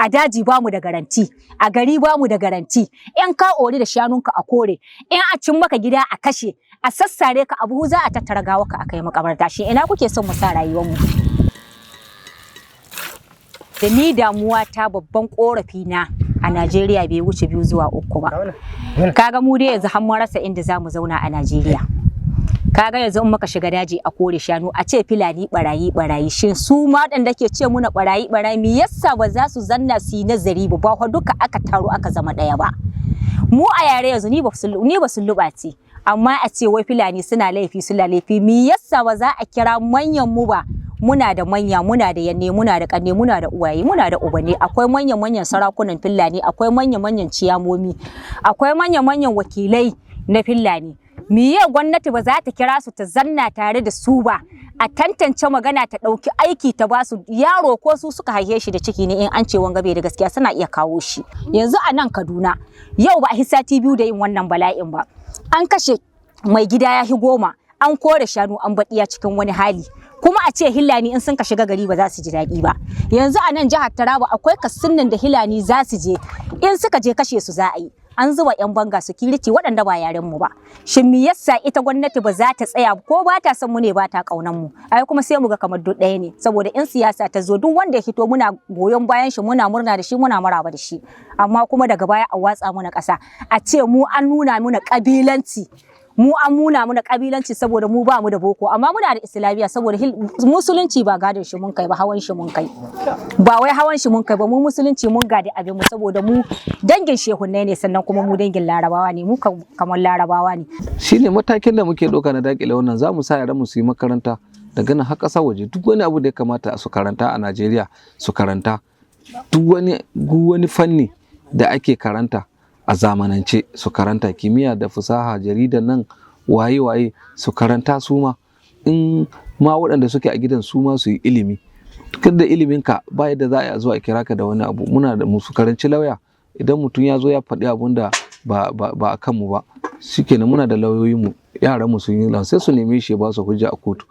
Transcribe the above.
A daji bamu da garanti, a gari bamu da garanti. In ka ori da shanunka a kore, in a cin maka gida a kashe, a sassare ka, a buhu za a tattara gawarka a kai makabarta. Shi ina kuke son mu sa rayuwar mu? Da ni damuwa ta, babban korafi na a Najeriya bai wuce biyu zuwa uku ba. Kaga mu dai yanzu har mun rasa inda za mu zauna a Najeriya. Kaga yanzu in muka shiga daji a kore shanu, a ce Filani barayi barayi. Shin su ma waɗanda ke ce muna barayi barayi, me yasa ba za su zanna su yi nazari ba? Ba duka aka taru aka zama ɗaya ba. Mu a yare yanzu ni ba Sulluɓa ce, amma a ce wai Filani suna laifi, suna laifi. Me yasa ba za a kira manyan mu ba? Muna da manya, muna da yanne, muna da kanne, muna da uwaye, muna da ubanni. Akwai manyan manyan sarakunan Fillani, akwai manyan manyan ciyamomi, akwai manyan manyan wakilai na Fillani. Miye gwamnati ba za ta kira su ta zanna tare da su ba, a tantance magana, ta ɗauki aiki ta ba su? Yaro ko su suka haife shi da ciki ne, in an ce wanga bai da gaskiya, suna iya kawo shi. Yanzu a nan Kaduna yau ba a sati 2 da yin wannan bala'in ba, an kashe mai gida ya hi 10, an kore shanu, an baɗiya cikin wani hali. Kuma a ce Hillani in sun ka shiga gari ba za su ji daɗi ba. Yanzu a nan jihar Taraba akwai kasinnin da Hillani za su je, in suka je kashe su za a yi. An zuba 'yan banga security waɗanda ba yaren mu ba. Shin me yasa ita gwamnati ba za ta tsaya ko ba ta son mu ne, ba ta kaunan mu? Ai kuma sai mu ga kamar duk ɗaya ne, saboda in siyasa ta zo, duk wanda ya fito muna goyon bayan shi, muna murna da shi, muna maraba da shi. Amma kuma daga baya a watsa muna ƙasa, a ce mu an nuna muna ƙabilanci. Mu an muna muna kabilanci saboda mu ba mu da boko, amma muna da Islamiyya, saboda musulunci ba gadon shi mun kai ba, hawan shi mun kai. Ba wai hawan shi mun kai ba, mu musulunci mun gadi abin mu, saboda mu dangin shehunnai ne, sannan kuma mu dangin Larabawa ne, mu kamar Larabawa ne. Shine matakin da muke ɗauka na dakile wannan. Za mu sa yaran mu su yi makaranta daga nan har ƙasa waje, duk wani abu da ya kamata su karanta a Najeriya su karanta, duk wani fanni da ake karanta a zamanance su karanta, kimiyya da fasaha, jarida nan, waye waye su karanta. Su ma in ma waɗanda suke a gidan su ma su yi ilimi. Duk da iliminka ba yadda za a yi a zo a kira ka da wani abu. Muna da mu su karanci lauya. Idan mutum ya zo ya faɗi abun da ba a kanmu ba, shikenan, muna da lauyoyinmu, yaran mu sun yi, sai su neme shi ya ba su hujja a kotu.